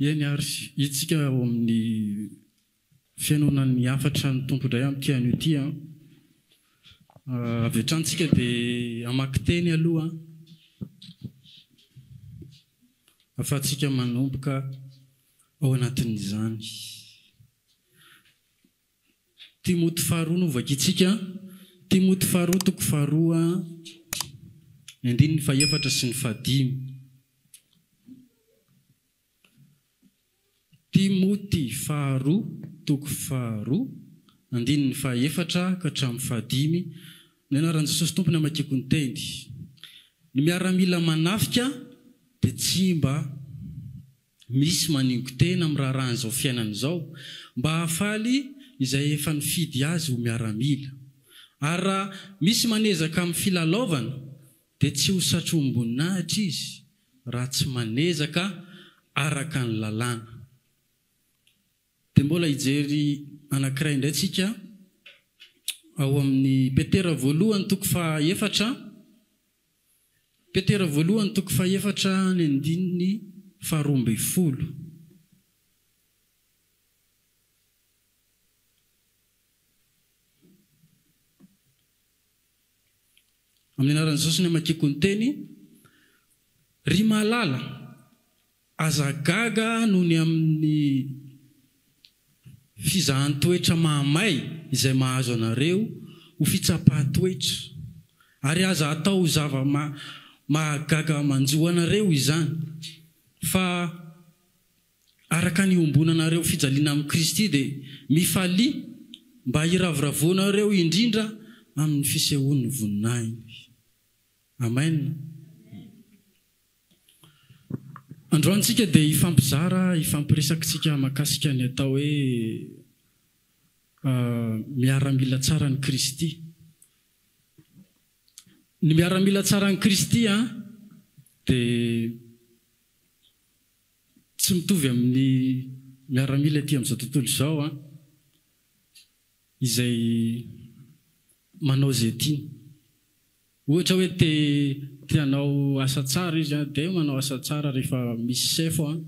Eny ary, hiditsika ao amin'ny fihainoana ny hafatra ny Tompo indray amin'ity anio ity an. Avy hatrany tsika dia hamaky teny aloha ahafahantsika manomboka ao anatin'izany. Timoty faharoa no vakintsika, Timoty faharoa toko faharoa ny andininy fahefatra sy ny fahadimy. Timoty faharoa toko faharoa andininy fahefatra ka hatramin'ny fahadimy, Ny anaran'i Jesosy Tompo no amakiako ny teny. Ny miaramila manafika dia tsy mba misy maningo-tena amin'ny raharahan'izao fiainana izao, mba hahafaly izay efa nifidy azy ho miaramila. Ary raha misy manezaka amin'ny filalaovana, dia tsy ho satrohim-boninahitra izy raha tsy manezaka araka ny lalàna. Dia mbola hijery anankiray indray tsika ao amin'ny Petera voalohany toko fahaefatra, Petera voalohany toko fahefatra ny andininy faharoa ambin'ny folo. Amin'ny anaran'i Jesosy ny amakiako ny teny, Ry malala, aza gaga noho ny amin'ny fizahan-toetra mahamay izay mahazo anareo ho fitsapan-toetra, ary aza atao ho zava-mahagaga manjo anareo izany, fa araka ny iombonanareo fijaliana amin'i Kristy dia mifalia mba hiravoravoanareo indrindra amin'ny fisehoan'ny voninahiny. Amen. Androany tsika dia hifampizara, hifampiresaka tsika makasika ny atao hoe miaramila tsara an'i Kristy. Ny miaramila tsara an'i Kristy dia Tsy mitovy amin'ny miaramila ety amin'izao tontolo izao an, izay manao izay tiany. Ohatra hoe te te hanao asa tsara izy an, dia manao asa tsara rehefa misy sefo an,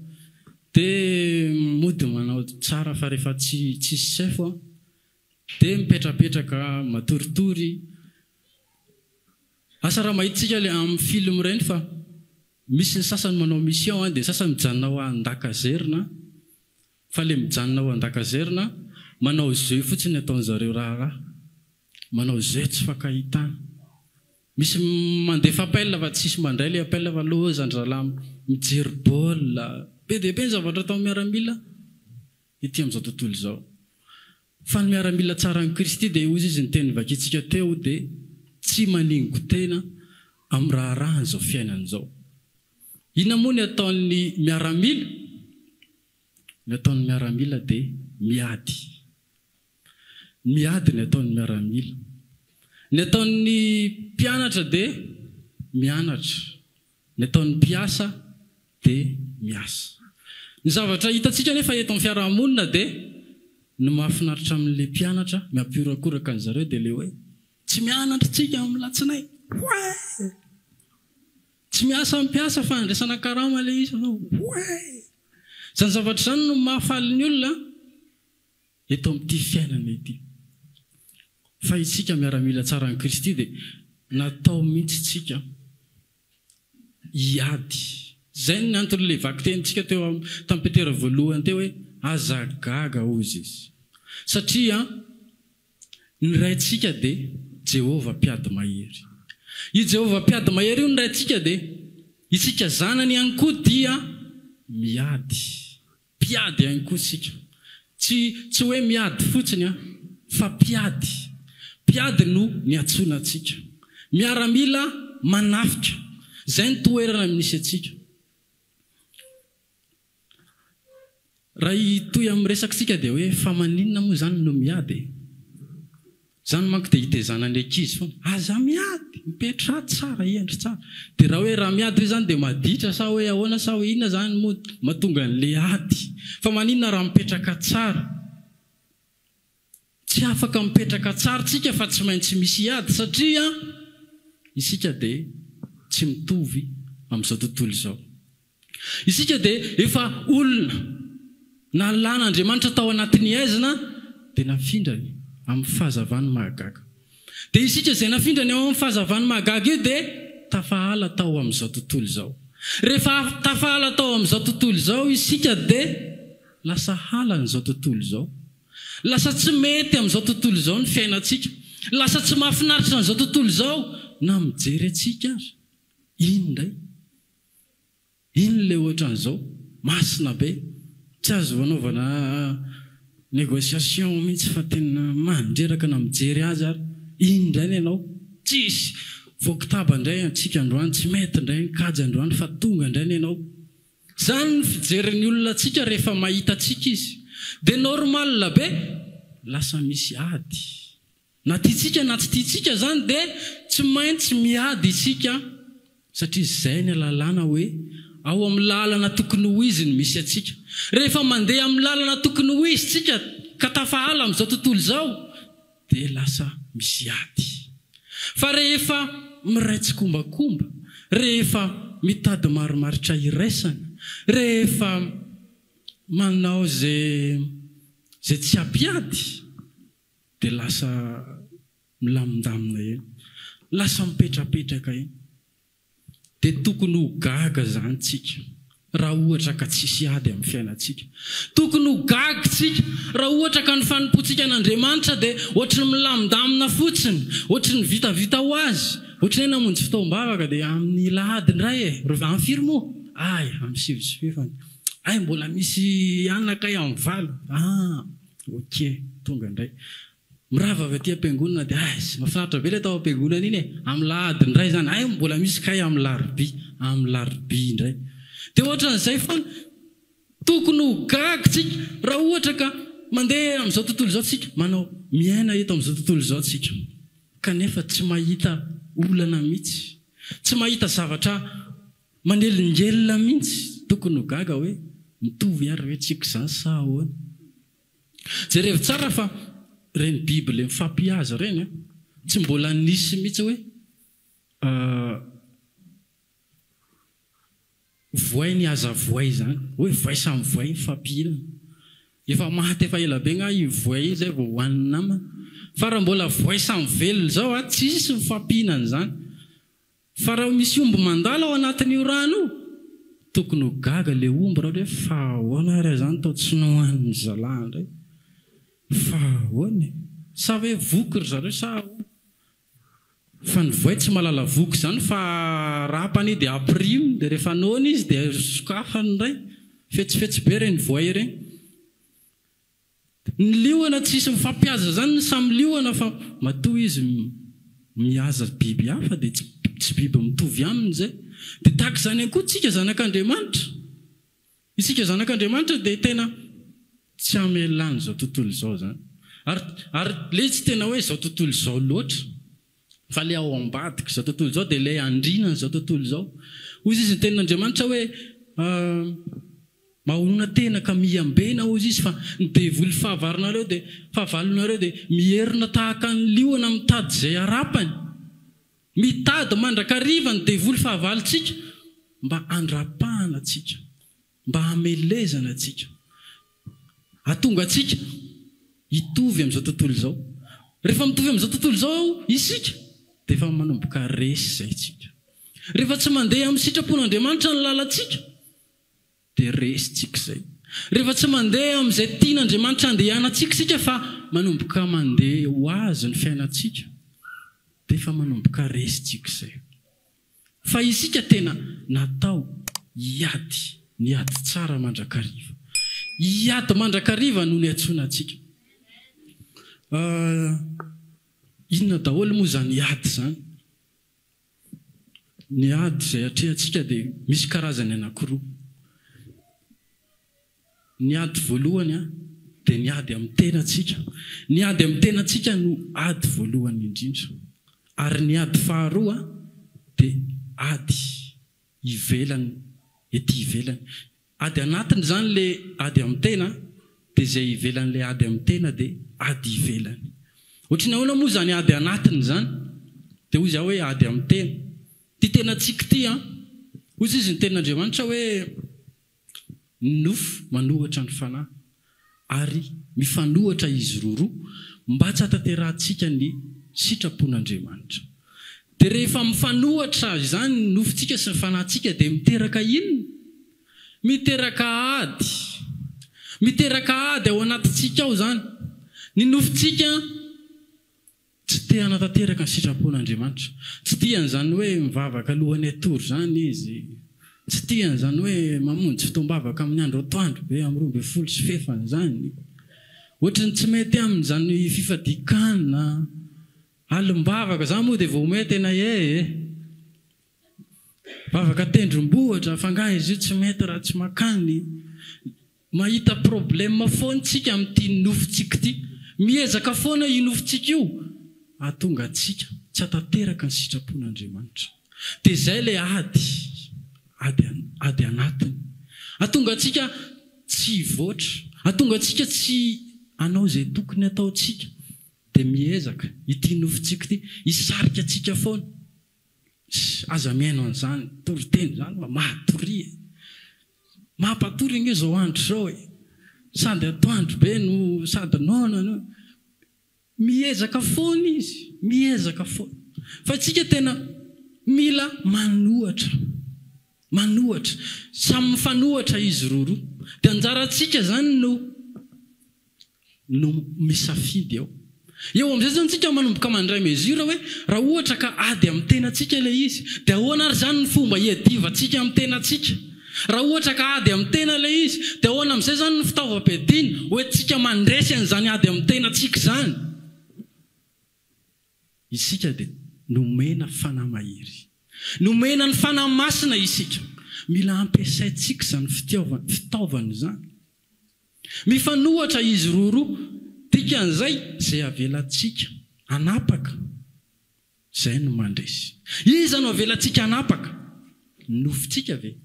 dia mody manao tsara fa rehefa tsy tsisy sefo an, dia mipetrapetraka, matoritory. Asa raha mahita tsika le amin'ny film ireny fa misy ny sasany manao mission an, dia ny sasany mijanona ao an-dakazerina fa le mijanona ao an-dakazerina manao jeu fotsiny ataon'zareo raharaha, manao jeu tsy fankahitana. Misy mandefa appel fa tsisy mandray le appel fa loza ndry zalahy mijery baolina. Be dia be ny zavatra ataon'ny miaramila ety amin'izao tontolo izao. Fa ny miaramila tsaran'i Kristy dia hozy izy ny teny novakintsika teo dia tsy maningo-tena amin'ny raharahan'izao fiainana izao. Inona moa ny ataon'ny miaramila? Ny ataon'ny miaramila dia miady. Miady ny ataon'ny miaramila. Ny ataon'ny mpianatra dia mianatra. Ny ataon'ny mpiasa dia miasa. Ny zavatra hitantsika anefa eto amin'ny fiarahamonina dia ny mahafinaritra amin'ilay mpianatra miampiorakoraka an'zareo dia ilay hoe tsy mianatra tsika amin'ny latsinainy. Oay! Tsy miasa ny mpiasa fa andraisana karama ilay izy. Oay! Izany zavatra izany no mahafaly ny olona eto amin'ity fiainana ity. Fa isika miaramila tsara an'i Kristy dia natao mihitsy tsika hiady. Izay ny anton'ilay vakitenintsika teo tamin'i Petera voalohany teo hoe aza gaga hozy izy. Satria ny Raintsika dia Jehovah mpiady mahery. Io Jehovah mpiady mahery io ny Raintsika dia isika zanany ihany koa dia miady. Mpiady ihany koa isika. Tsy tsy hoe miady fotsiny an, fa mpiady. Mpiady no niantsoana antsika. Miaramila manafika. Izay ny toerana misy antsika. Raha hitohy amin'ny resakitsika dia hoe fa maninona moa izany no miady e? Izany manko dia hitezana ny ankizy foana, aza miady, mipetraha tsara, hendry tsara. Dia raha hoe raha miady ve izany dia maditra sa hoe ahoana sa hoe inona izany moa mahatonga an'ilay ady? Fa maninona raha mipetraka tsara? Tsy afaka mipetraka tsara tsika fa tsy maintsy misy ady satria isika dia tsy mitovy amin'izao tontolo izao. Isika dia efa olona nalan'Andriamanitra tao anatin'ny haizina dia nafindrany amin'ny fahazavany mahagaga. Dia isika izay nafindrany ao amin'ny fahazavany mahagaga io dia tafahala tao amin'izao tontolo izao. Rehefa tafahala tao amin'izao tontolo izao isika dia lasa halan'izao tontolo izao. Lasa tsy mety amin'izao tontolo izao ny fiainantsika. Lasa tsy mahafinaritra an'izao tontolo izao na mijery antsika ary. Iny indray. Iny ilay ohatran'izao, masina be, tsy azo anaovana négociation mihitsy fa tena mandreraka na mijery azy ary, iny indray ny anao, tsisy, voakitaba indray antsika androany, tsy mety indray ny kajy androany fa tonga indray ny anao. Izany ny fijerin'ny olona antsika rehefa mahita antsika izy. Dia normal be, lasa misy ady. Na tiantsika na tsy tiantsika izany dia tsy maintsy miady isika satria izay ny lalàna hoe ao amin'ny lalana tokony ho izy no misy antsika. Rehefa mandeha amin'ny lalana tokony ho izy tsika ka tafahala amin'izao tontolo izao dia lasa misy ady. Fa rehefa miray tsikombakomba, rehefa mitady marimaritra iraisana, rehefa manao izay izay tsy hampiady, dia lasa milamindamina eny, lasa mipetrapetraka eny. Dia tokony ho gaga izany tsika raha ohatra ka tsisy ady amin'ny fiainantsika. Tokony ho gaga tsika raha ohatra ka ny fanompoantsika an'Andriamanitra dia ohatry ny milamindamina fotsiny, ohatry ny vitavita ho azy, ohatry ny hoe namonjy fotoam-bavaka dia amin'ny lahady indray e, amin'ny firy moa? Ay, amin'ny 9:30. Ay, mbola misy anaka ay amin'ny 8. Ah! Ok, tonga indray. Mirava avy aty am-piangonana dia aiz, mahafinaritra be ilay tao am-piangonana iny e! Amin'ny lahady indray izany, hay mbola misy kay amin'ny larobia, amin'ny larobia indray. Dia ohatran'izay foana. Tokony ho gaga tsika raha ohatra ka mandeha amin'izao tontolo izao tsika, manao, miaina eto amin'izao tontolo izao tsika, kanefa tsy mahita olana mihitsy, tsy mahita zavatra Manelingelina mihitsy, tokony ho gaga hoe mitovy ary ve tsika izany sa ahoana? Jerevo tsara fa ireny biby le mifampihaza ireny an, tsy mbola nisy mihitsy hoe voay nihaza voay izany, hoe voay samy voay mifampihinana. Efa maty efa ela be nga iny voay iny zay vao hohanin'ny namany. Fa raha mbola voay samy velona izao an, tsisy mifampihinana izany. Fa raha misy omby mandalo ao anatin'io rano io, tokony ho gaga le omby raha ohatra hoe fa ahoana ary aho izany tao tsy nohanin'ny zalahy indray? Fa ahoana e? Sa hoe voky ry zareo sa ahoana? Fa ny voay tsy mahalala voky izany fa rapany io dia ampiriminy dia rehefa noana izy dia sokafany indray. Fetsifetsy be ireny voay ireny. Ny liona tsisy mifampihaza zany ny samy liona fa matoa izy mihaza biby hafa dia tsy biby mitovy aminy zay. Dia tahaka izany ihany koa tsika zanak'Andriamanitra. Isika zanak'Andriamanitra dia tena tsy hamelana izao tontolo izao zany. Ary ary le tsy tena hoe izao tontolo izao loatra fa le ao ambadika izao tontolo izao dia le andriana an'izao tontolo izao. Hoy izy ny tenin'Andriamanitra hoe Mahonona tena ka miambena hozy izy fa ny devoly fahavalonareo dia fahavalonareo dia mierona tahaka ny liona mitady izay harapany. Mitady mandrakariva ny devoly fahavalontsika mba handrapahana antsika, mba hamelezana antsika, hahatonga antsika hitovy amin'izao tontolo izao. Rehefa mitovy amin'izao tontolo izao isika dia efa manomboka resy izay isika. Rehefa tsy mandeha amin'ny sitrapon'Andriamanitra ny lalantsika Dia resintsika izay. Rehefa tsy mandeha amin'izay tian'Andriamanitra handehanantsika isika fa manomboka mandeha ho azy ny fiainantsika, dia efa manomboka resintsika izay. Fa isika tena natao hiady ny ady tsara mandrakariva. Hiady mandrakariva no niantsoana antsika. Inona daholo moa izany ady izany? Ny ady izay atrehantsika dia misy karazany anankiroa. Ny ady voalohany dia ny ady amin'ny tenantsika. Ny ady amin'ny tenantsika no ady voalohany indrindra. Ary ny ady faharoa dia ady ivelany, ety ivelany. Ady anatiny izany ilay ady amin'ny tena, dia izay ivelan'ilay ady amin'ny tena dia ady ivelany. Ohatry ny ahoana moa izany ady anatiny izany? Dia hoy izaho hoe ady amin'ny tena. Ity tenantsika ity an! Hoy izy ny tenin'Andriamanitra hoe. Ny nofo manohitra ny fanahy, ary mifanohitra izy roroa mba tsy hahatanterahantsika ny sitrapon'Andriamanitra. Dia rehefa mifanohitra izany ny nofontsika sy ny fanahintsika dia miteraka inona? Miteraka ady. Miteraka ady ao anatintsika ao izany. Ny nofontsika. Tsy te hanatanteraka ny sitrapon'Andriamanitra. Tsy tia an'izany hoe mivavaka alohan'ny hatory izany izy. Tsy tia an'izany hoe mamonjy fotoam-bavaka amin'ny andro atoandro be amin'ny 12 sy fefany izany. Ohatry ny tsy mety aminy izany fifadian-kanina, alim-bavaka izany moa dia vao mety tena ee e. Vavaka tendrombohitra, fa angaha izy io tsy mety raha tsy makany. Mahita problème foana tsika amin'ity nofontsika ity. Miezaka foana io nofontsika io hahatonga antsika tsy hatanteraka ny sitrapon'Andriamanitra. Dia izay ilay ady, ady, ady anatiny. Hahatonga antsika tsy hivoatra, hahatonga antsika tsy hanao izay tokony hataontsika. Dia miezaka ity nofontsika ity hisarika antsika foana. Ssy, aza mihaino an'izany toriteny izany fa mahatoria e! Mampatory ange izao andro izao e! Sady atoandro be no sady noana no. Miezaka foana izy, miezaka foana. Fa isika tena mila manohatra, manohatra. Samy mifanohatra izy roroa. Dia anjarantsika izany no. no misafidy eo. Eo amin'izay izany tsika manomboka mandray mesure hoe raha ohatra ka ady amin'ny tenantsika ilay izy dia ahoana ary izany ny fomba hiadivantsika amin'ny tenantsika? Raha ohatra ka ady amin'ny tena ilay izy dia ahoana amin'izay izany ny fitaovam-piadiana hoentintsika mandresy an'izany ady amin'ny tenantsika izany? Isika dia nomena Fanahy Mahery. Nomena ny Fanahy Masina isika. Mila ampiasaintsika izany fitaovana izany. Mifanohatra izy roroa. Dikan'izay, izay avelantsika hanapaka, izay no mandresy. Iza no avelantsika hanapaka? Ny nofontsika ve?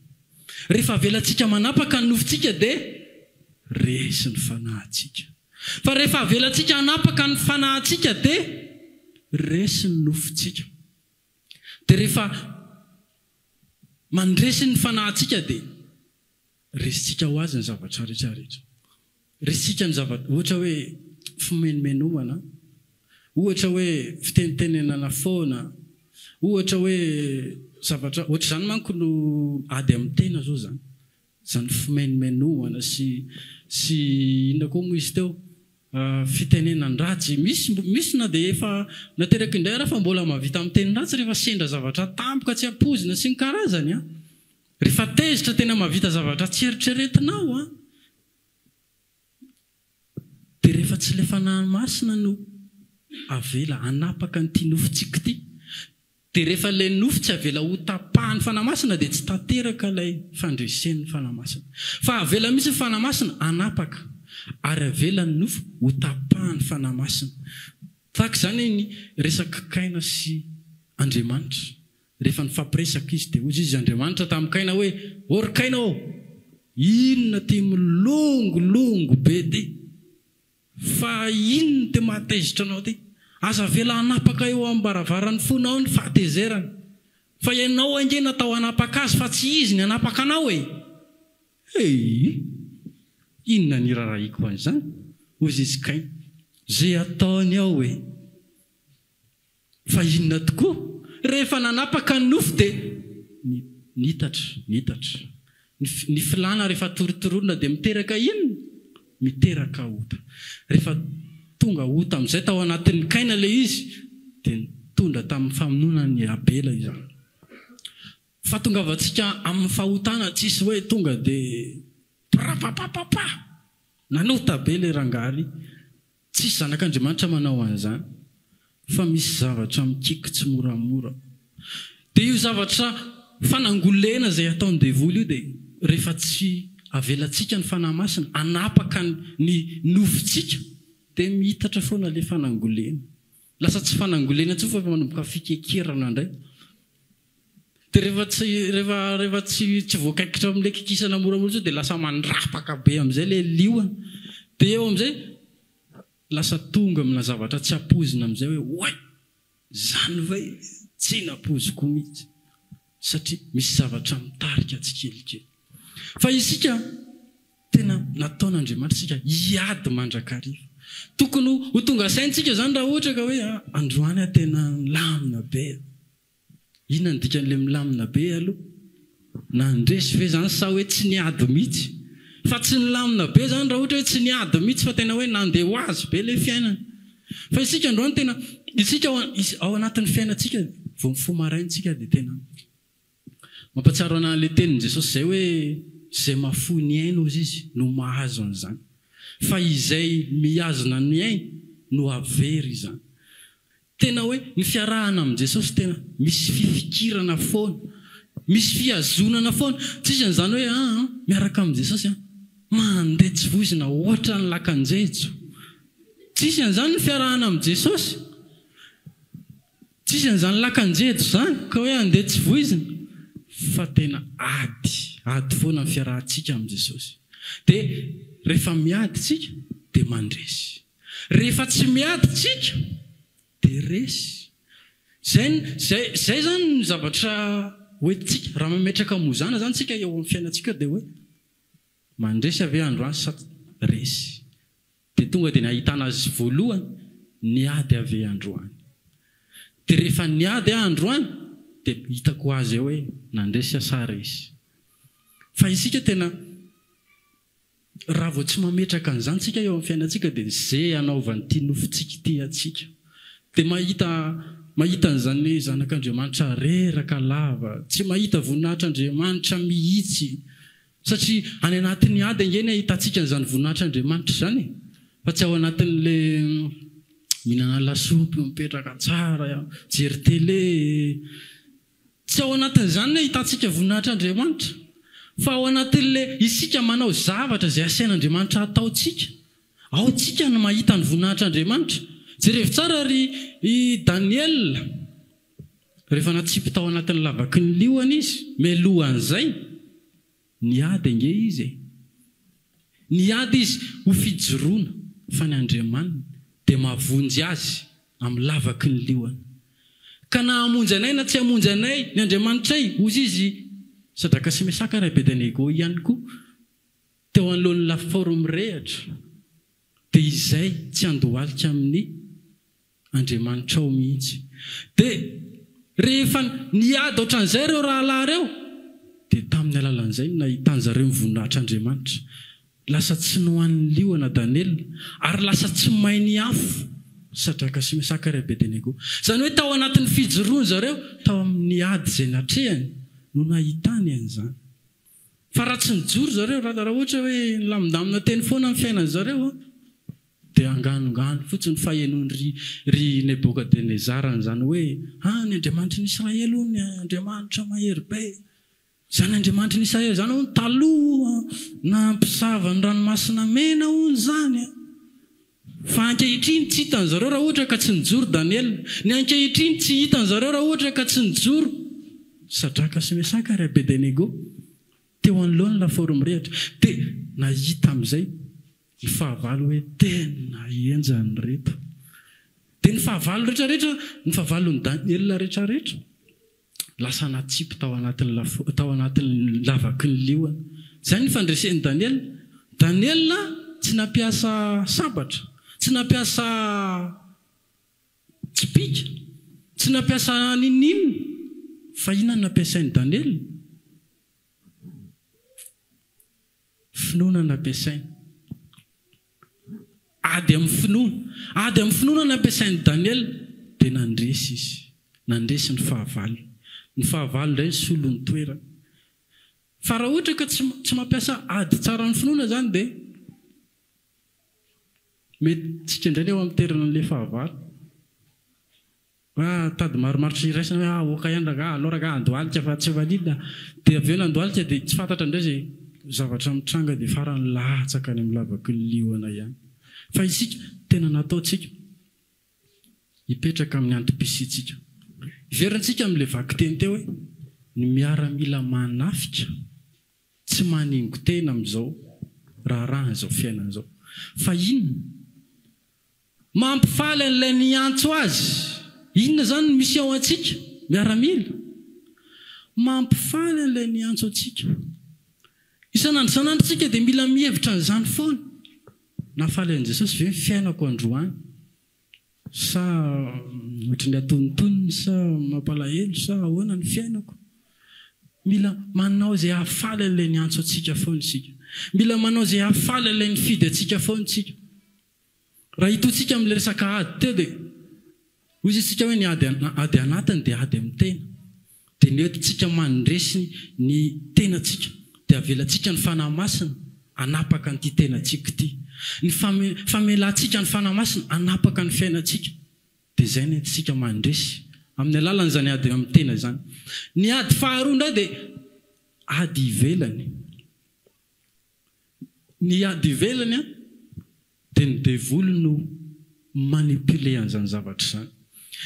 Rehefa avelantsika manapaka ny nofontsika dia resy ny fanahintsika. Fa rehefa avelantsika hanapaka ny fanahintsika dia resy ny nofontsika. Dia rehefa mandresy ny fanahintsika dia resintsika ho azy ny zavatra rehetra rehetra. Resintsika ny zavatra, ohatra hoe fimenomenomana, ohatra hoe fitenitenenana foana, ohatra hoe zavatra, ohatr'izany manko no ady amin'ny tena zao zany. Izany fimenomenomana sy sy inona koa moa izy teo? Fitenenan-dratsy. Misy misy na dia efa nateraka indray ara fa mbola mahavita miteny ratsy rehefa sendra zavatra tampoka tsy ampoizina sy ny karazany an! Rehefa tezitra tena mahavita zavatra tsy eritreretinao an! Dia rehefa tsy ilay Fanahy Masina no avela hanapaka an'ity nofontsika ity, dia rehefa ilay nofo tsy avela ho tapahan'ny Fanahy Masina dia tsy tanteraka ilay fandresen'ny Fanahy Masina. Fa avela mihitsy ny Fanahy Masina hanapaka, ary avela ny nofo ho tapahan'ny Fanahy Masina. Tahaka izany ny resak'i Kaina sy Andriamanitra. Rehefa nifampiresaka izy, dia hoy izy Andriamanitra tamin'i Kaina hoe, Ô ry Kaina ô, inona ity milongolongo be ity? Fa inona ity mahatezitra anao ity? Aza avela hanapaka eo am-baravaran'ny fonao ny fahatezerana. Fa ianao ange natao hanapaka azy fa tsy izy ny hanapaka anao e! Hey! Inona ny irarahiako an'izany? Hoy izy Kaina, Izay ataony ao e! Fa inona tokoa? Rehefa nanapaka ny nofo dia nitatra, nitatra. Ny, ny filàna rehefa torotoroina dia miteraka inona? Miteraka ota. Rehefa tonga ota amin'izay tao anatin'ny Kaina ilay izy dia nitondra tamin'ny famonoana an'i Abela izany. Fahatongavantsika amin'ny fahotana tsisy hoe tonga dia prapapapapa! Nanota be ilay rangahy ary. Tsisy zanak'Andriamanitra manao an'izany fa misy zavatra mikiky tsimoramora. Dia io zavatra fanangolena izay ataon'ny devoly io dia rehefa tsy avelantsika ny Fanahy Masina hanapaka ny nofontsika dia mihitatra foana ilay fanangolena. Lasa tsy fanangolena intsony fa efa manomboka fikekerana indray. Dia rehefa tsy rehefa rehefa tsy tsy voakaikitra amin'ilay kikisana moramora intsony dia lasa mandrapaka be amin'izay ilay liona. Dia eo amin'izay lasa tonga amina zavatra tsy ampoizina amin'izay hoe oay! Izany ve tsy nampoiziko mihitsy satria misy zavatra mitarika tsikelikely. Fa isika. Tena nataon'Andriamanitra isika hiady mandrakariva. Tokony ho tonga saintsika izany raha ohatra ka hoe androany aho tena nilamina be. Inona no dikan'ilay milamina be aloha? Nandresy ve izany sa hoe tsy niady mihitsy? Fa tsy nilamina be izany raha ohatra hoe tsy niady mihitsy fa tena hoe nandeha ho azy be ilay fiainana. Fa isika androany tena, isika ao anatin'ny fiainantsika, vao mifoha maraina isika dia tena Mampahatsiaro anah le tenin'i Jesosy zay hoe zay mahafoy ny ainy hozy izy no mahazo an'izany. Fa izay mihazona ny ainy no havery izany. Tena hoe ny fiarahana amin'i Jesosy tena misy fifikirana foana, misy fihazonana foana. Tsisy an'izany hoe aa miaraka amin'i Jesosy an, mandeha tsy voizina hoatran'ny lakan-jejo. Tsisy an'izany ny fiarahana amin'i Jesosy. Tsisy an'izany lakan-jejo izany ka hoe andeha tsy voizina fa tena ady, ady foana ny fiarahantsika amin'i Jesosy. Dia rehefa miady tsika dia mandresy. Rehefa tsy miady tsika dia resy. Izay, izay, izay izany ny zavatra hoentintsika. Raha mametraka mozana izany tsika eo amin'ny fiainantsika eo dia hoe mandresy ve androany sa resy. Dia tonga dia nahitana azy voalohany niady avy androany. Dia rehefa niady aho androany dia hitako ho azy eo hoe nandresy aho sa resy. Fa isika tena raha vao tsy mametraka an'izany isika eo amin'ny fiainantsika dia ze anaovan'ity nofontsika ity antsika. Dia mahita mahita an'izany zanak'Andriamanitra reraka lava, tsy mahita voninahitr'Andriamanitra mihitsy. Satria any anatin'ny ady ange ny ahitantsika an'izany voninahitr'Andriamanitra izany e! Fa tsy ao anatin'ilay mihinana lasopy, mipetraka tsara, mijery télé. Tsy ao anatin'izany ny ahitantsika voninahitr'Andriamanitra. Fa ao anatin'ilay isika manao zavatra izay asain'Andriamanitra hataontsika. Ao tsika no mahita ny voninahitr'Andriamanitra. Jerevo tsara ry i Daniela. Rehefa natsipy tao anatin'ny lavaky ny liona izy, mialohan'izay, niady ange izy e! Niady izy ho fijoroana fa ny Andriamaniny dia mahavonjy azy amin'ny lavaky ny liona. Ka na hamonjy anay na tsy hamonjy anay ny Andriamanitray, hozy izy, Sadraka sy Mesaka ary Abedenego ihany koa, teo anoloan'ny lafaoro mirehatra, dia izay tsy handohalika amin'ny Andriamanitrao mihitsy. Dia rehefa niady ohatran'izay ireo rahalahy ireo, dia tamin'ny alalan'izay no nahitan-dry zareo ny voninahitr'Andriamanitra. Lasa tsy nohanin'ny liona Daniela, ary lasa tsy may ny afo Sadraka sy Mesaka ary Abedenego. Izany hoe tao anatin'ny fijoroan-dry zareo, tao amin'ny ady izay natrehany, no nahitany an'izany. Fa raha tsy nijoro zareo, raha ohatra hoe nilamindamina teny foana ny fiainan-dry zareo, Dia anganongano fotsiny fa henoin-dry ry Nebokadenezara an'izany hoe, Ah, ny Andriamanitry ny Israely hono Andriamanitra mahery be. Izany Andriamanitry ny Israely izany hono taloha nampisava ny Ranomasina Mena hono izany an! Fa ankehitriny tsy hitan-dry zareo raha ohatra ka tsy nijoro Daniela. Ny ankehitriny tsy hitan-dry zareo raha ohatra ka tsy nijoro Sadraka sy Mesaka ary Abedenego teo anoloan'ny lafaoro mirehitra. Dia nahita amin'izay Ny fahavalo hoe tena henjana ireto. Dia ny fahavalo rehetra rehetra, ny fahavalon'i Daniela rehetra rehetra, lasa natsipy tao anatin'ny lafo, tao anatin'ny lavaky ny liona. Izay ny fandresen'i Daniela. Daniela tsy nampiasa sabatra, tsy nampiasa tsipìka, tsy nampiasa n'inon'inona. Fa inona no nampiasain'i Daniela? Finoana no ampiasaina. Ady amin'ny finoana. Ady amin'ny finoana no ampiasain'i Daniela. Dia nandresy izy. Nandresy ny fahavalony. Ny fahavalo indray nisolo ny toerany. Fa raha ohatra ka tsy tsy mampiasa ady tsara amin'ny finoana izany dia mety tsika indray ny eo amin'ny toeran'ilay fahavalo. Ah, tady marimaritra iraisana hoe ah ok ihany rangaha, alao rangaha handohalika fa tsy maninona. Dia avy eo nandohalika dia tsy fantatra indray izay zavatra mitranga dia farany latsaka any amin'ny lavaky ny liona ihany. Fa isika, tena nataontsika hipetraka amin'ny antom-pisiantsika. Hiverintsika amin'ilay vakiteny teo hoe ny miaramila manafika tsy maningo-tena amin'izao raharahan'izao fiainana izao. Fa inona? Mampifaly an'ilay niantso azy. Inona izany ny mission antsika miaramila? Mampifaly an'ilay niantso antsika. Isan'andro isan'andro isika dia mila mihevitra an'izany foana. Nahafaly an'i Jesosy ve ny fiainako androany? Sa ohatry ny atonontonony sa mampalahelo sa ahoana ny fiainako? Mila manao izay hahafaly an'ilay niantso antsika foana isika. Mila manao izay hahafaly an'ilay nifidy antsika foana isika. Raha hitotsika amin'ilay resaka ady teo dia hoy isika hoe ny ady ady anatiny dia ady amin'ny tena. Dia ny entintsika mandresy ny tenantsika dia avelantsika ny Fanahy Masina hanapaka an'ity tenantsika ity. Ny famelantsika ny Fanahy Masina hanapaka ny fiainantsika dia izay no entintsika mandresy amin'ny alalan'izany ady amin'ny tena izany. Ny ady faharoa indray dia ady ivelany. Ny ady ivelany an, dia ny devoly no manipuler an'izany zavatra izany.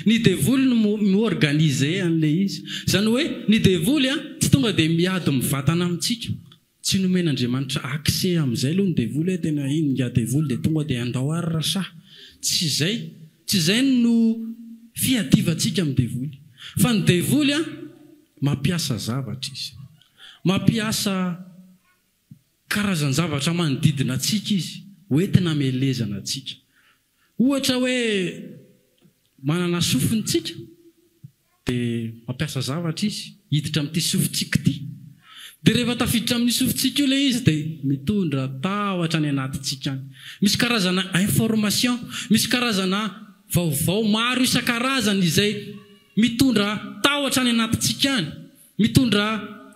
Ny devoly no mi-organiser an'ilay izy. Izany hoe ny devoly an, tsy tonga dia miady mivantana amintsika. Tsy nomen'Andriamanitra accès amin'izay aloha ny devoly hoe tena iny ingahy devoly dia tonga dia andao ary rasaha. Tsy izay. Tsy izay no fiadivantsika amin'ny devoly. Fa ny devoly an, mampiasa zavatra izy. Mampiasa karazan-javatra manodidina antsika izy hoentina hamelezana antsika. Ohatra hoe manana sofina isika dia mampiasa zavatra izy hiditra amin'ity sofintsika ity. Dia rehefa tafiditra amin'io sofintsika io ilay izy dia mitondra tahotra any anatintsika any. Misy karazana information, misy karazana vaovao maro isan-karazany izay mitondra tahotra any anatintsika any. Mitondra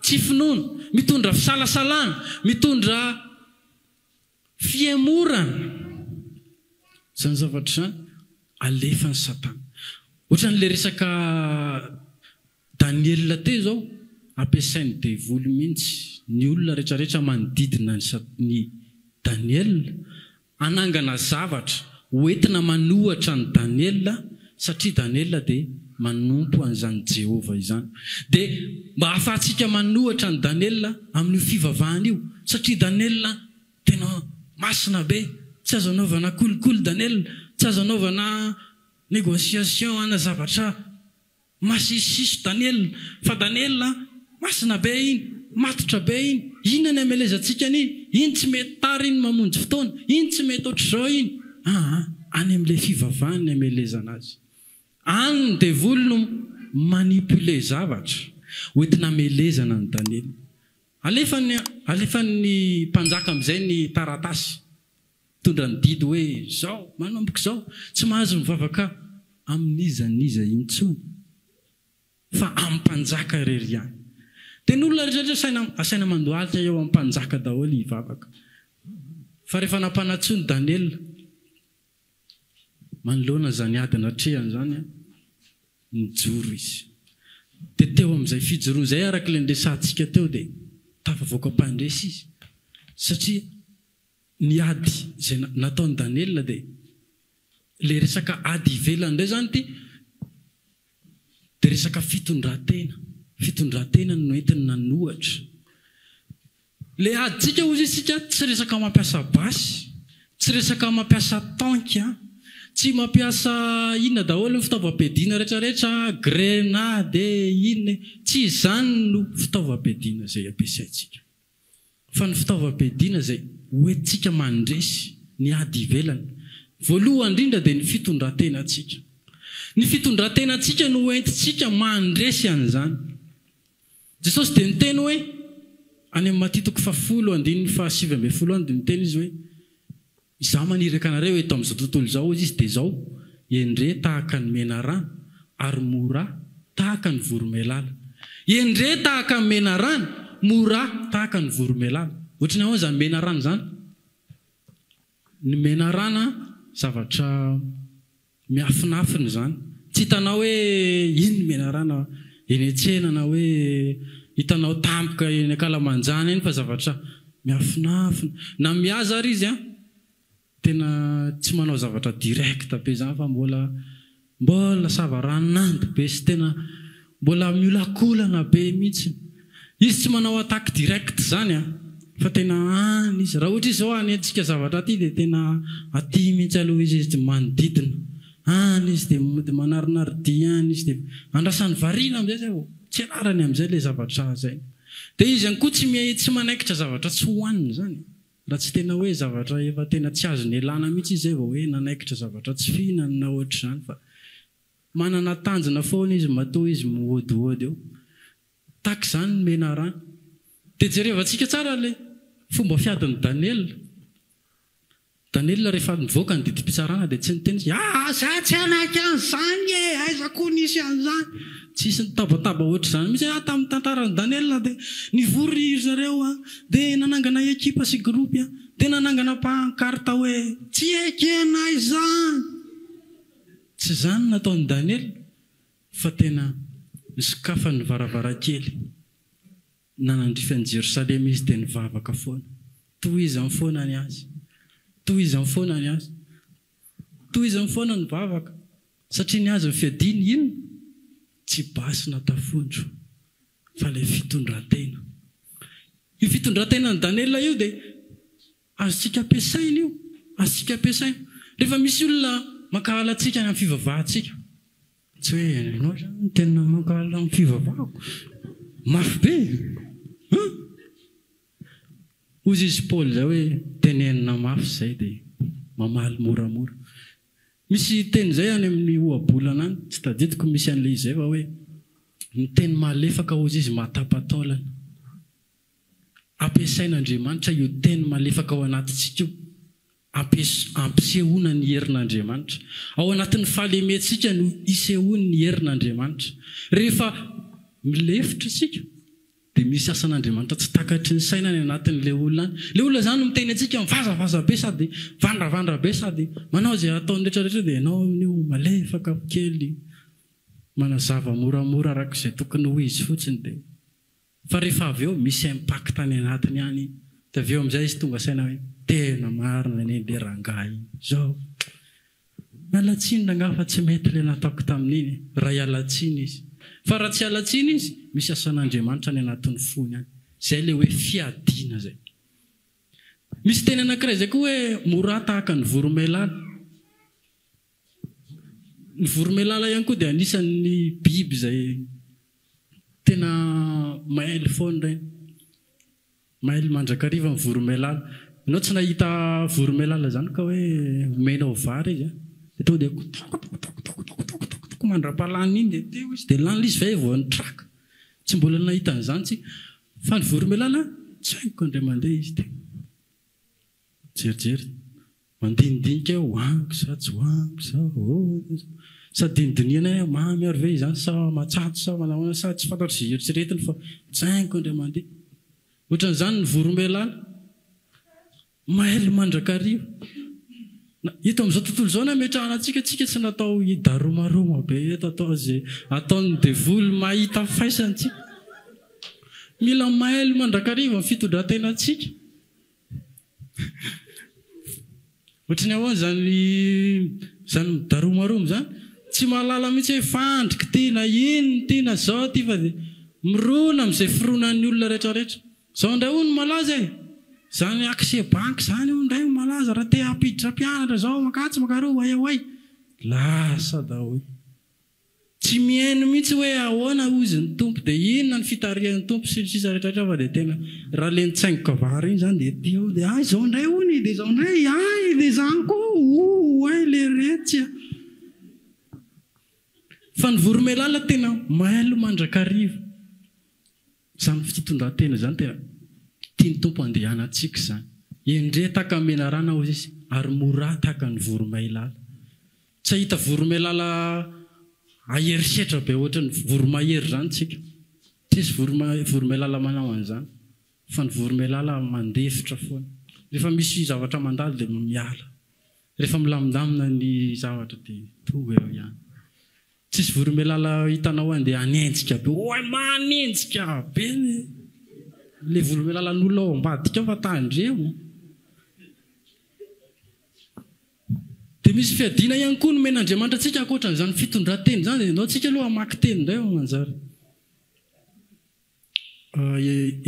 tsy finoana, mitondra fisalasalana, mitondra fihemorana. Izany zavatra izany alefan'i Satana. Ohatran'ilay resaka Daniela teo izao, ampiasain'ny devoly mihitsy ny olona rehetrarehetra manodidina an'i Daniela Hanangana zavatra ho entina manohatra an'i Daniela, satria Daniela dia manompo an'izany Jehovah izany. Dia mba hahafahantsika manohatra an'i Daniela amin'io fivavahana io, satria Daniela tena masina be, tsy azo anaovana kolikoly Daniela, tsy azo anaovana négociation ana zavatra Masisiso Daniela, fa Daniela masina be iny, matotra be iny, inona ny hamelezantsika an'iny, iny tsy mety tara iny mamonjy fotoana, iny tsy mety ohatr'izao iny, aa any amin'ilay fivavahany ny hamelezana azy. Any ny devoly no manipuler zavatra hoentina hamelezana an'i Daniela. Alefany alefan'ny mpanjaka amin'izay ny taratasy. Mitondra ny didy hoe izao, manomboka izao, tsy mahazo mivavaka amin'iza n'iza intsony fa amin'ny mpanjaka irery ihany. Dia ny olona rehetra asaina asaina mandohalika eo amin'ny mpanjaka daholo hivavaka. Fa rehefa nampanantsoiny Daniela manoloana izany ady natrehany izany, nijoro izy. Dia teo amin'izay fijoroany izay araka ilay niresahantsika teo dia tafavoaka mpandresy izy satria Ny ady izay nataon'i Daniela dia ilay resaka ady ivelany indray izany ity dia resaka fitondran-tena. Fitondran-tena no nentiny nanohatra. Ilay adintsika hozy isika tsy resaka mampiasa basy, tsy resaka mampiasa tank, tsy mampiasa inona daholo ny fitaovam-piadiana rehetra rehetra, grenade e, inona e, tsy izany no fitaovam-piadiana izay ampiasaintsika. Fa ny fitaovam-piadiana izay hoentintsika mandresy ny ady ivelany, voalohany indrindra dia ny fitondran-tenantsika. Ny fitondran-tenantsika no hoentintsika mandresy an'izany. Jesosy dia niteny hoe, any amin'ny Matia toko fahafolo andininy fahasivy ambin'ny folo any dia niteny Izy hoe, Izaho maniraka anareo eto amin'izao tontolo izao, hoy Izy, dia izao, Endre tahaka ny menarana, ary morà tahaka ny voromailala. Endre tahaka ny menarana, morà tahaka ny voromailala. Ohatry ny ahoana izany menarana izany? Ny menarana zavatra Miafinafina izany. Tsy hitanao hoe iny ny menarana eny an-tsena na hoe hitanao tampoka eny ankalamanjana eny fa zavatra miafinafina. Na mihaza ary izy an, tena tsy manao zavatra direct be izany fa mbola mbola savaranonando be sy tena mbola miolakolana be mihitsy. Izy tsy manao attaque direct izany an, fa tena any izy. Raha ohatra izy izao hanenjika zavatra aty dia tena aty mihitsy aloha izy, izy dia manodidina. Any izy dia mody manarinary dia any izy dia andrasany variana amin'izay izay vao tsy anarany amin'izay ilay zavatra izay. Dia izy ihany koa tsy tsy manaikitra zavatra tsy hohaniny izany. Raha tsy tena hoe zavatra efa tena tsy azony ialana mihitsy izy izay vao hoe nanaikitra zavatra tsy fihinany na ohatr'izany fa manana tanjona foana izy matoa izy mihodihody eo. Tahaka izany ny menarana. Dia jerevantsika tsara ilay fomba fiadin'i Daniela. Daniela rehefa nivoaka ny didim-pitsarana dia tsy niteny izy, Aa, za tsy hanaiky an'izany e! Aiza koa nisy an'izany? Tsisy nitabataba ohatr'izany mihitsy ah, tamin'ny tantaran'i Daniela dia nivory ry zareo ah, dia nanangana ekipa sy groupe ah, dia nanangana pancarte hoe tsy ekenay izany! Tsy izany no nataon'i Daniela fa tena nisokafany ny varavarankely. Nanandrify an'i Jerosalema izy dia nivavaka foana. Tohizany foana ny azy. Tohizany foana ny azy. Tohizany foana ny vavaka. Satria ny azy ny fiadiany inona? Tsy basy na tafondro fa ilay fitondran-tena. Io fitondran-tenan'i Daniela io dia azontsika ampiasaina io. Azontsika ampiasaina. Rehefa misy olona mankahala antsika any amin'ny fivavahantsika. Tsy hoe ianao izany no tena mankahala ny fivavahako. Mafy be an! Hozy izy Paoly izay hoe tenenina mafy izay dia mamaly moramora. Misy teny izay any amin'ny ohabolana any, tsy tadidiko misy an'ilay izy izay fa hoe ny teny malefaka hozy izy mahatapa-taolana. Ampiasain'Andriamanitra io teny malefaka ao anatintsika io ampisehoana ny herin'Andriamanitra. Ao anatin'ny fahalementsika no isehoan'ny herin'Andriamanitra. Rehefa milefitra isika, dia misy asan'Andriamanitra tsy takatry ny saina any anatin'ilay olona any. Ilay olona izany miteny antsika mivazavaza be sady mivandravandra be sady manao izay ataony rehetra rehetra dia ianao amin'io malefaka kely, manazava moramora araka izay tokony ho izy fotsiny dia. Fa rehefa avy eo misy impact any anatiny any iny, dia avy eo amin'izay izy tonga saina hoe tena marina anie le rangahy iny zao. Miala tsiny rangahy fa tsy mety le nataoko tamin'iny e, raha hiala tsiny izy. Fa raha tsy hiala tsiny izy, misy asan'Andriamanitra any anatin'ny fony any. Zay le hoe fiadiana zay. Misy teny anankiray zay koa hoe mora tahaka ny voromailala. Ny voromailala ihany koa dia anisan'ny biby izay tena mailo foana ireny. Mailo mandrakariva ny voromailala. Ianao tsy nahita voromailala izany ka hoe omenao vary izy an, dia tonga dia tokotokotokotokotokotoko mandra-pahalany iny dia teo izy dia lany ilay izy vay vao nitraka. Tsy mbola nahita an'izany tsika. Fa ny voromailala, tsy haiko indray mandeha izy dia mijerijery. Mandinidinika eo, hohaniko sa tsy hohaniko sa ahoana sa. Sady dinidinihana hoe mamy ary ve izany sa matsatso sa manahoana sa tsy fantatro izay eritreretiny fa tsaingoka indray mandeha. Ohatran'izany ny voromailala. Mailo mandrakariva. Na eto amin'izao tontolo izao nametrahana antsika, tsika tsy natao hidaromaroma be eto atao izay ataon'ny devoly mahita faisana antsika. Mila mailo mandrakariva ny fitondran-tenantsika. Ohatry ny ahoana izany izany midaromaromo izany? Tsy mahalala mihitsy hoe fandrika ity na inona ity na izao ity fa dia mirona amin'izay fironan'ny olona rehetrarehetra. Izao indray hono malaza e! Izany accès banky izany hono indray no malaza raha te hampiditra mpianatra izao mankatsy mankaroa oay oay. Lasa daholo. Tsy mihaino mihitsy hoe ahoana hozy ny Tompo dia inona ny fitarihan'ny Tompo sy ny sisa rehetra rehetra fa dia tena raha le nitsaingoka vary iny zany dia teo dia hay izao indray hono e dia izao indray hay dia izany koa o hay le retsy a! Fa ny voromailala tena mailo mandrakariva. Izany fitondran-tena izany tena tian'ny Tompo handehanantsika izany. Endrey tahaka ny menarana hozy izy, ary morà tahaka ny voromailala. Tsy hahita voromailala hahery setra be ohatry ny voromahery izany isika. Tsisy voromailala manao an'izany, fa ny voromailala mandefitra foana. Rehefa misy zavatra mandalo dia miala. Rehefa milamindamina ny zavatra dia tonga eo ihany. Tsisy voromailala hitanao andeha hanenjika be oay manenjika be le voromailalan'olona ao ambadika ao fa tandremo. Dia misy fiadiana ihany koa nomen'Andriamanitra antsika ankoatran'izany fitondran-tena izany dia ndao tsika aloha hamaky teny indray fa manjary.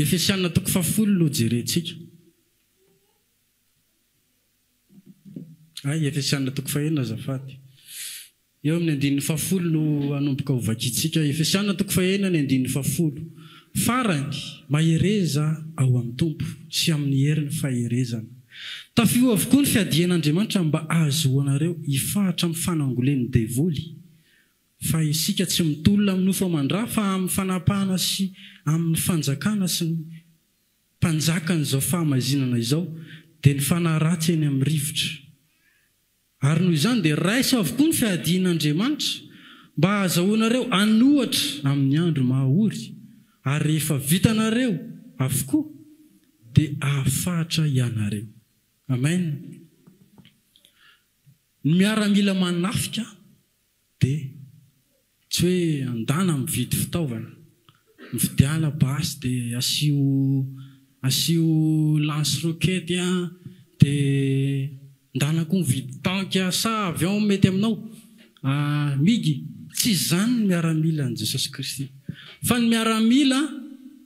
Efesiana toko fahafolo no jerentsika. Hay, Efesiana toko fahenina azafady. Eo amin'ny andininy fahafolo no hanomboka ho vakintsika. Efesiana toko fahenina ny andininy fahafolo. Farany, mahereza ao amin'ny Tompo sy amin'ny herin'ny faherezana. Tafio avokoa ny fiadian'Andriamanitra mba hahazoanareo hifahatra amin'ny fanangolen'ny devoly. Fa isika tsy mitolona amin'ny nofo aman-dra fa amin'ny fanapahana sy amin'ny fanjakana sy ny mpanjakan'izao fahamaizinana izao, dia ny fanahy ratsy eny amin'ny rivotra. Ary noho izany dia raiso avokoa ny fiadian'Andriamanitra, mba hahazahoanareo an'ohatra amin'ny andro maha-ory, ary rehefa vitanareo avokoa, dia hahafahatra hianareo. Amen. Ny miaramila manafika Dia tsy hoe andana mividy fitaovana, mividiana basy dia asio asio lance roquette an, dia ndana koa mividy tank sa avy ao mety aminao? Migy, tsy izany ny miaramila an'i Jesosy Kristy fa ny miaramila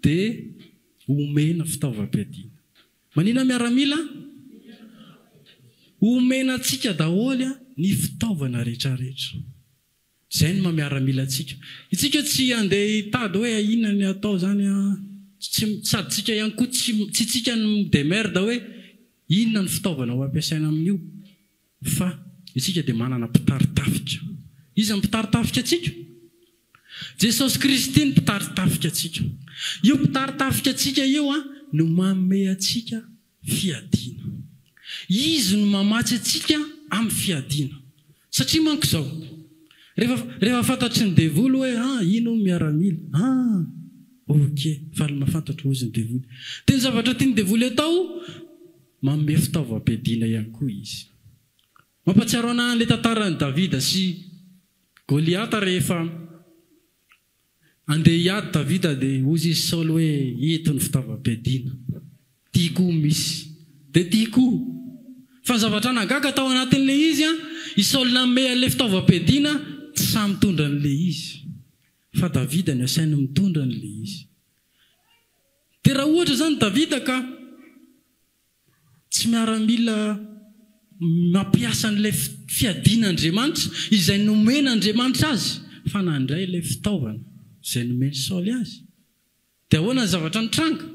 dia omena fitaovam-piadiana. Manina miaramila? Omena antsika daholo ny fitaovana rehetrarehetra. Izay no maha miaramila antsika. Itsika tsy handeha hitady hoe inona ny atao izany an, tsy, sady tsika ihany koa tsy, tsy itsika no mi-demerde hoe inona ny fitaovana ho ampiasaina amin'io fa isika dia manana mpitari-tafika. Iza no mpitari-tafika antsika? Jesosy Kristy no mpitari-tafika antsika. Io mpitari-tafika antsika io no manome antsika fiadiana. Izy no mamatsy antsika amin'ny fiadiana. Satria manko izao, rehefa rehefa fantatry ny devoly hoe ah iny hono miaramila, ah ok, faly mahafantatra hozy ny devoly. Dia ny zavatra tian'ny devoly atao, manome fitaovam-piadiana ihany koa izy. Mampahatsiaro anah an'ilay tantaran'i Davida sy Goliata rehefa andeha hiady Davida dia hozy izy Saoly hoe ito ny fitaovam-piadiana, ty koa misy, dia ty koa. Fa ny zavatra nahagaga tao anatin'ilay izy an, i Saoly nanome an'ilay fitaovam-piadiana tsy sahy mitondra an'ilay izy, fa Davida no asainy mitondra an'ilay izy. Dia raha ohatra izany Davida ka. Tsy miaramila mampiasa an'ilay fiadian'Andriamanitra izay nomen'Andriamanitra azy fa nandray ilay fitaovana izay nomen'i Saoly azy. Dia ahoana ny zavatra nitranga?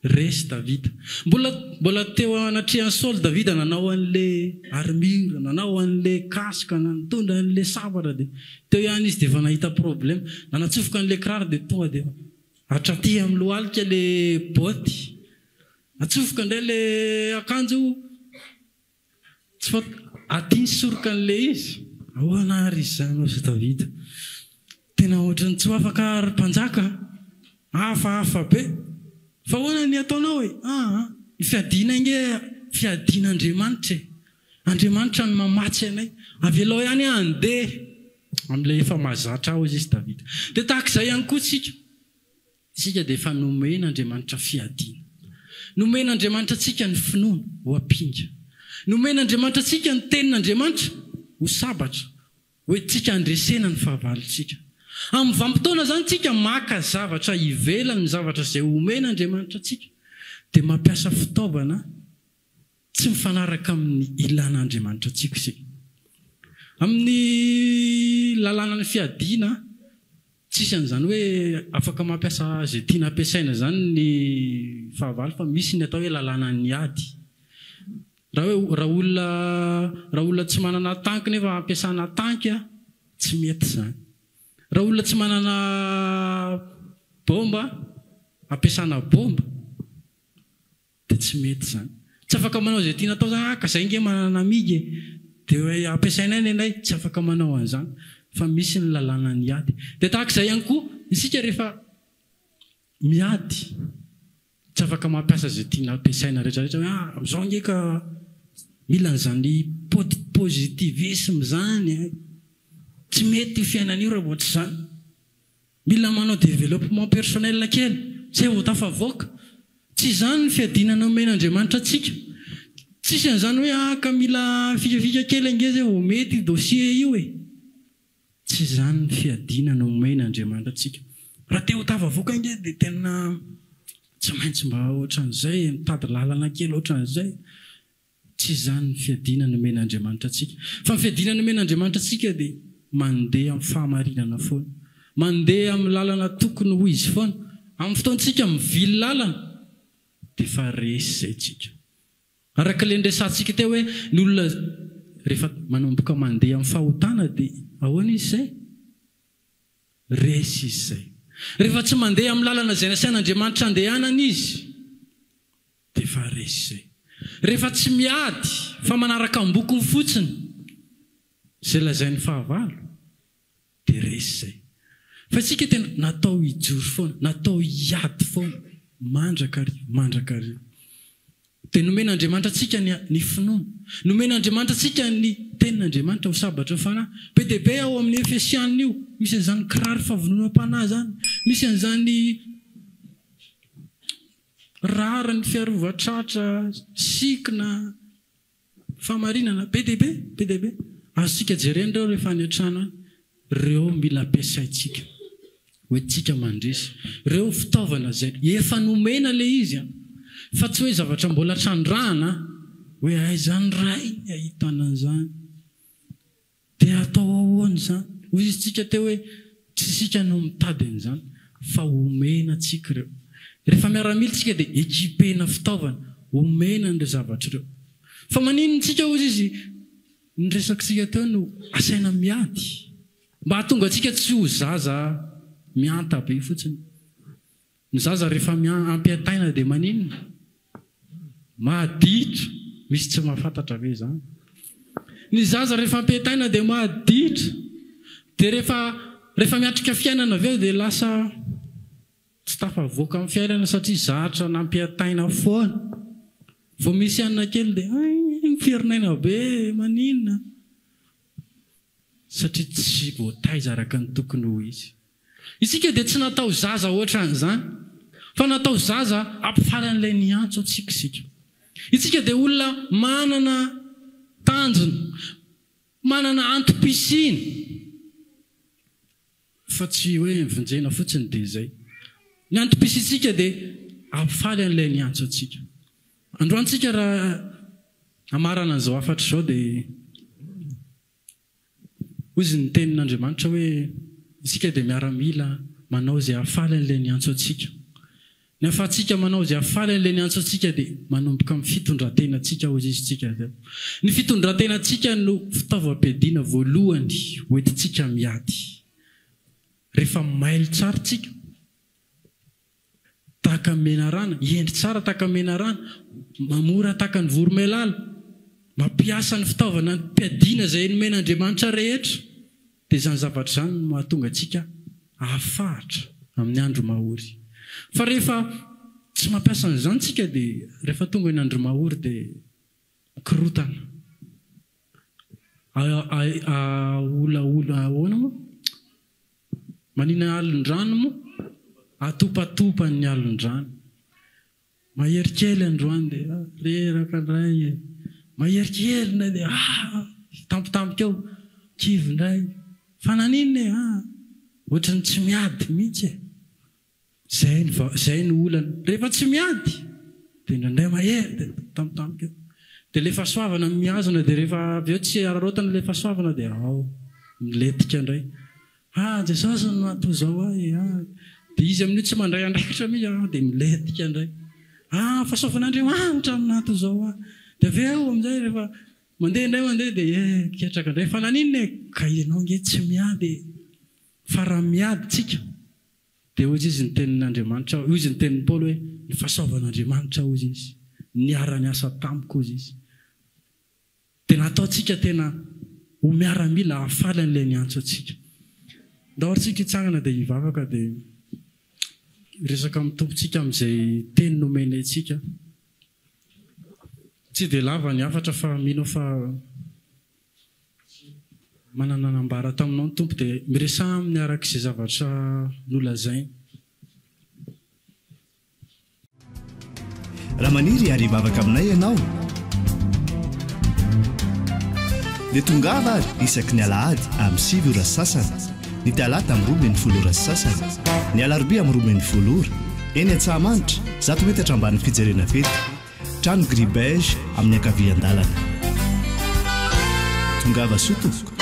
Resy Davida. Mbola mbola teo anatrehan'i Saoly Davida nanao an'ilay armure, nanao an'ilay casque, nitondra an'ilay sabatra dia teo ihany izy dia efa nahita problème. Nanatsofoka an'ilay kiraro dia tonga dia hatraty amin'ny lohalika ilay botte. Atsofoka indray le akanjo tsy fa aty ny soroka an'le izy. Ahoana ary izany hozy Davida? Tena ohatran'ny tsy ho afaka ary mpanjaka a! Hafahafa be! Fa ahoana ny ataonao e? Aa! Ny fiadiana ange fiadian'Andriamanitra e! Andriamanitra no mamatsy anay. Avelao ihany aho handeha amin'ilay efa mahazatra ahy hozy izy Davida. Dia tahaka izay ihany koa isika. Isika dia efa nomen'Andriamanitra fiadiana. Nomen'Andriamanitra antsika ny finoana ho ampinga. Nomen'Andriamanitra antsika ny Tenin'Andriamanitra ho sabatra, ho entintsika handresena ny fahavalontsika. Amin'ny vanim-potoana izany isika maka zavatra ivelan'ny zavatra izay omen'Andriamanitra antsika, dia mampiasa fitaovana Tsy mifanaraka amin'ny ilàn'Andriamanitra antsika isika. Amin'ny lalànan'ny fiadiana, tsisy an'izany hoe afaka mampiasa izay tiana ampiasaina izany ny fahavalo fa misy ny atao hoe lalànan'ny ady. Raha hoe raha olona raha olona tsy manana tanky nefa ampiasana tanky, tsy mety izany. Raha olona tsy manana baomba, ampiasana baomba. Dia tsy mety izany. Tsy afaka manao izay tiana atao izany, ah ka izay ange manana mig e! Dia hoe ampiasainay ny anay, tsy afaka manao an'izany. Fa misy ny lalànan'ny ady. Dia tahaka izay ihany koa, isika rehefa miady, tsy afaka mampiasa izay tiana ampiasaina rehetra rehetra hoe ah amin'izao ange ka mila an'izany positivisme izany e! Tsy mety io fiainana io raha vao tsy izany. Mila manao développement personnel kely zay vao tafavoaka. Tsy izany ny fiadiana nomen'Andriamanitra antsika. Tsisy an'izany hoe ah ka mila fikafika kely ange zay vao mety io dossier io e. Tsy izany ny fiadiana nomen'Andriamanitra antsika. Raha te ho tafavoaka ange dia tena tsy maintsy mba ohatran'izay e, mitady lalana kely ohatran'izay. Tsy izany ny fiadiana nomen'Andriamanitra antsika. Fa ny fiadiana nomen'Andriamanitra antsika dia mandeha amin'ny fahamarinana foana. Mandeha amin'ny lalana tokony ho izy foana. Amin'ny fotoantsika mivily lalana dia efa resy izay tsika. Araka ilay niresahantsika teo hoe ny olona rehefa manomboka mandeha amin'ny fahotana dia ahoana izy izay? Resy izy izay. Rehefa tsy mandeha amin'ny lalana izay nasain'Andriamanitra andehanana izy dia efa resy izay. Rehefa tsy miady fa manaraka ambokony fotsiny izay lazain'ny fahavalo dia resy izay. Fa isika tena natao hijoro foana, natao hiady foana mandrakariva, mandrakariva. Dia nomen'Andriamanitra antsika ny ny finoana. Nomen'Andriamanitra antsika ny Tenin'Andriamanitra ho sabatry ny fanahy. Be dia be ao amin'ny Efesiana io. Misy an'izany kiraro favononam-panahy izany. Misy an'izany rariny fiarovan-tratra, sikina. Fahamarinana, be dia be, be dia be. Azontsika jerena ireo rehefa any an-trano any. Ireo mila ampiasaintsika hoentintsika mandresy. Ireo fitaovana izay efa nomena ilay izy an! Fa tsy hoe zavatra mbola trandrahana an! Hoe aiza ny Ray ny ahitana an'izany? Dia atao ahoana izany? Hoy isika teo hoe tsy isika no mitady an'izany fa omena antsika ireo. Rehefa miaramila isika dia equiper-na fitaovana, omena an'ireo zavatra ireo. Fa maninona isika hozy izy ny resakitsika teo no asaina miady? Mba hahatonga antsika tsy ho zaza mihanta be fotsiny. Ny zaza rehefa ampiantaina dia maninona? Maditra! Misy tsy mahafantatra ve izany? Ny zaza rehefa ampiantaina dia maditra! Dia rehefa rehefa miatrika fiainana avy eo dia lasa tsy tafavoaka amin'ny fiainana satria zatra nampiantaina foana. Vao misy hanina kely dia hay miferinaina be, maninona? Satria tsy voataiza araka ny tokony ho izy. Isika dia tsy natao zaza hoatran'izany, fa natao zaza hampifaly an'ilay niantso antsika isika. Isika dia olona manana tanjona, manana antom-pisiana, fa tsy hoe vonjena fotsiny dia izay. Ny antom-pisiantsika dia hampifaly an'ilay niantso antsika. Androany isika raha hamarana an'izao hafatra izao dia. Hoy izy ny tenin'Andriamanitra hoe, Isika dia miaramila manao izay hahafaly an'ilay niantso antsika. Ny ahafahantsika manao izay hahafaly an'ilay niantso antsika dia manomboka amin'ny fitondran-tenantsika, hoy izy isika avy eo. Ny fitondran-tenantsika no fitaovam-piadiana voalohany hoentintsika miady. Rehefa mailo tsara isika, Tahaka ny menarana, hendry tsara tahaka ny menarana, mamora tahaka ny voromailala, mampiasa ny fitaovana am-piadiana izay nomen'Andriamanitra rehetra, dia izany zavatra izany no mahatonga antsika hahafahatra amin'ny andro mahory. Fa rehefa tsy mampiasa an'izany isika dia rehefa tonga ny andro mahory dia mikorontana. Aolaola ahoana moa? Manina alon-drano moa? Atopatopa ny alon-drano. Mahery kely androany dia reraka indray e. Mahery kely indray dia ah! Tampotampoka eo, kivy indray. Fa naninona e? Ah! Ohatry ny tsy miady mihitsy e. Zay ny va, zay no olana. Rehefa tsy miady dia indraindray mahery dia tampotampoka eo. Dia ilay fahasoavana mihazona dia rehefa avy eo tsy araraotana ilay fahasoavana dia ao, milentika indray. Ah Jesosy no naha-toy izao ahy ah. Dia izy amin'io tsy mandray andraikitra mihitsy ah, dia milentika indray. Ah fahasoavan'Andriamanitra no naha-toy izao ahy. Dia avy eo amin'izay rehefa mandeha indray mandeha dia eh ketraka indray. Fa naninona e? Ka ianao ange tsy miady e. Fa raha miady tsika Dia hoy izy ny tenin'Andriamanitra, hoy izy ny tenin'i Paoly hoe, ny fahasoavan'Andriamanitra hoy izy, niara-niasa tamiko hoy izy. Dia nataontsika tena ho miaramila hahafaly an'ilay niantso antsika. Ndao ary tsika hitsangana dia hivavaka dia hiresaka amin'ny Tompontsika amin'izay teny nomeny antsika. Tsy dia lava ny hafatra fa mino aho fa Manana nambara taminao ny Tompo dia miresaha aminy araka izay zavatra nolazainy. Raha maniry ary hivavaka aminay ianao dia tongava ary isaky ny alahady amin'ny 9 ora sy sasany, ny talata amin'ny 12 ora sy sasany, ny alarobia amin'ny 12 ora, eny Antsahamanitra, 100 metatra ambanin'ny fijerena fety. Trano gris beige amin'ny ankavian-dalana. Tongava soa tompoko.